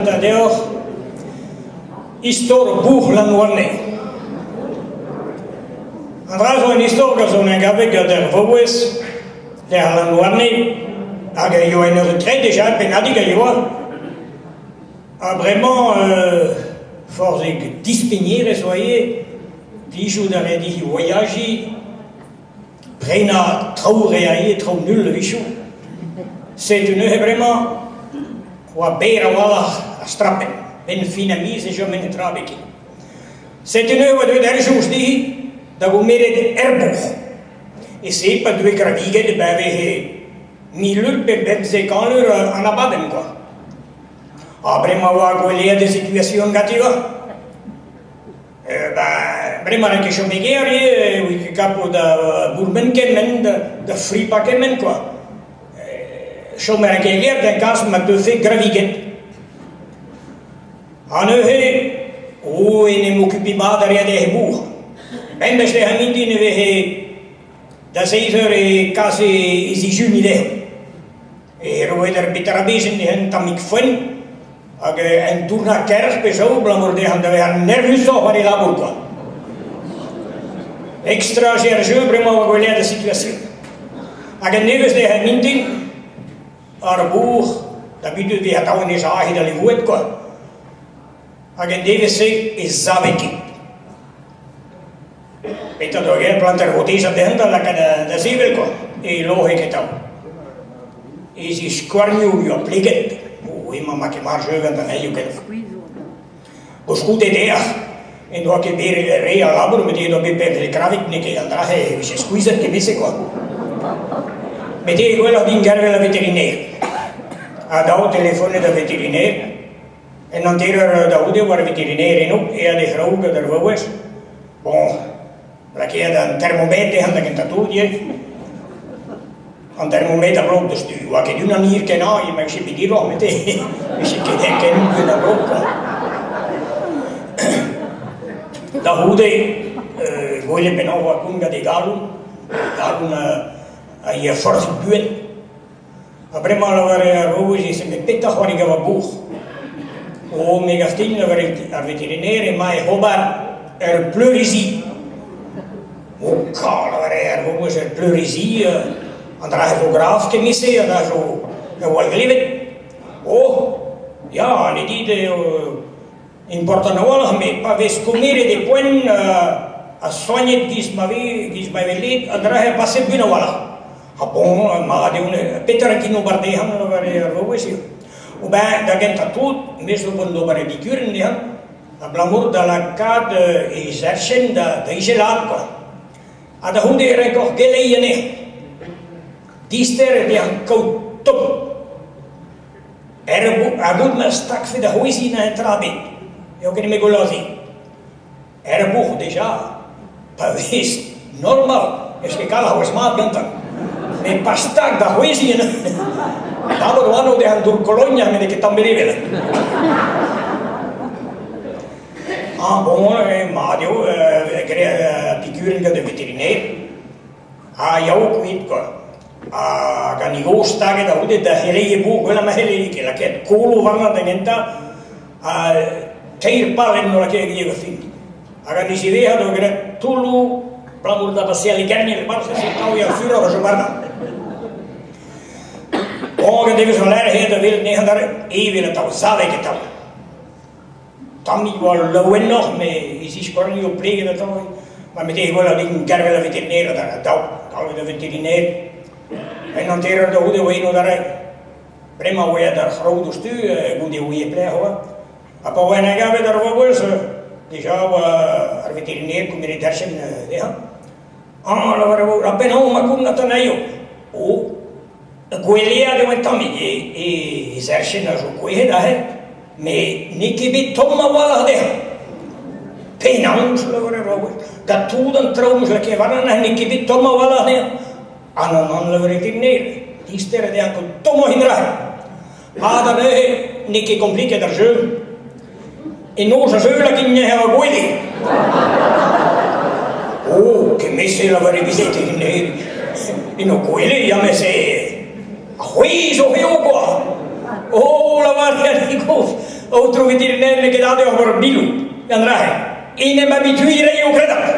Da deoc'h istor bourc'h Lanouane. An dra zo un istor a zo en gavek gant ur vaouez lec'h Lanouane hag a yoa en ur retred deja, pennadig a yoa. Ha bremañ forzhig dispignerez oa ivez, plijout a rae dezhi voyajiñ, Prenañ traoù re a ivez, traoù null a-wechoù. Setu neuze bremañ oa berr a-walc'h ar strapenn. 'Benn fin a miz e chom en tra ebet ken. Setu neuze oa deuet ar soñj dezhi da gomeret er bourc'h. E-se pa deue graviget ben vehe 1000 pe 15 lur an abadenn kwa. Ha bremañ oa gweleet e situation ganti oa. Bremañ n'eo ket chom e gêr ivez, e oa ket kapo da bourmen kement, da fripañ kement kwa. Chom a ra ket e gêr da gas ma teufe graviget. Ha neuze, o en em okupiñ mat a reat he bourc'h. Bemdez lec'h an mintin e veze da seizh eur e kase e zijuniñ dezhañ. E roet ar beterabezenn dezhañ un tammig foenn hag un dournad kerc'h pe zaou abalamour dezhañ da vezañ nervusoc'h war e labour kwa. Extra ar jeu bremañ oa gwelet ar situation. Hag an nevez dezhañ mintin, ar bourc'h da bidus vez atav en e sae da levouet kwa. Hag en devezh-se e save ket. Petra doa graet planter votezad dezhañ da lakaat da sevel kwa, e loc'he ket atav. E ziskouarnioù a oa pleget, o emañ ma ket mat jeu gant an aelioù ken. Koulskoude dec'h en doa ket bet re a labour met edo bet bemdez kravet n'eo ket an dra-se e vije skuizhet kement-se kwa. Met eo gwelloc'h din gervel ar veterinaer. Ha dao telefonet ar veterinaer. En hanter da c'houde war ar veterinaer eno, aet e c'hraou gant ar vaouez. Bon, lakaet an termometr dezhañ da gentañ tout ivez. An termometr a blog deus tu. Oa ket unan hir kenañ, emañ ket bet hiroc'h met vije ket ken ken a blog kwa. Da c'houde, gwelet penaos oa kont gant e galon, galon a ya forzhik buan. Ha bremañ a lavare ar vaouez e met petra c'hoari gant va bouc'h? O, me gav din, lavare ar veterinaer, emañ ec'h ober ur pleurizi. O, ka, lavare ar vaouez, ur pleurizi, an dra a zo grav kement-se, an dra zo ur wallglevet. Oh, ya, ne dit eo important a-walc'h, met pa vez komeret e poent ha soagnet giz ma vez, giz ma vez let, an dra a pase buan a-walc'h. Ha bon, mat eo petra kin ober dezhañ lavare ar vaouez eo. O ben, da gentañ tout, me zo vont d'ober e bikurenn dezhañ, abalamour da lakaat e zerchenn da, da izelaat kwa. Ha da c'houde e renkoc'h geleiñ anezhañ. Dister eo dezhañ kaout tomm. Er ha goût ma stagfe da c'hwezhiñ en tra ebet. Eo ket nemet gwall Er bourc'h dija, pa vez normal, ez ket kalz a c'hwezh mat gantañ. Met pa stag da c'hwezhiñ D'abord oan o dezhañ dour Kologna met n'eo ket tamm ebet. Ah bon, mat eo, graet pikurenn gant ar veterinaer. Ha yaou kuit kwa. Ha gant e gozh staget a-c'houde da c'heleiñ e bourc'h gwellañ ma c'helle, ket lakaet kolo warnañ da gentañ. Ha teir pallenn 'noa lakaet ivez va fin. Hag an diziwezhañ 'doa graet toulloù abalamour da baseal e gerniel e-barzh e setaouiñ ar furoc'h a chom warnañ. Hag an devezh war-lerc'h eo da welet anezhañ adarre, evel atav, savek atav. Tammig oa laouenoc'h met e ziskouarnioù pleget atav. Ma met eo gwelloc'h din gervel ar veterinaer adarre, daou, galvet ar veterinaer. En hanter eur da c'houde oa eno adarre. Bremañ oa aet ar c'hraou diouzhtu goude ouie pelec'h oa. Ha pa oa en em gavet ar vaouez, dija oa ar veterinaer komeret dachenn dezhañ. Ah, lavare vo, a penaos ma koun Nathanael? Oh, gwelead eo un tammig, e, e zerchenn a zo kouezhet aze, met n'eo ket bet tomm a-walc'h dezhañ. Penaos, lavare ar vaouez, gant tout an traoù 'm eus lakaet warnañ, n'eo ket bet tomm a-walc'h dezhañ. An an lavare ket nel, dister eo dezhañ tommañ he dra. Ha da neuze n'eo ket kompliket ar jeu. E noz a zeu lakain anezhañ war gwele. Oh, kement-se lavare bizet en ho kwele, ya met se c'hwi zo eo kwa. Oh, lavare a kozh. Aotrou veterinaire n'eo ket aze ober biloù, gant rae. En em habituiñ 'raio, kredabl.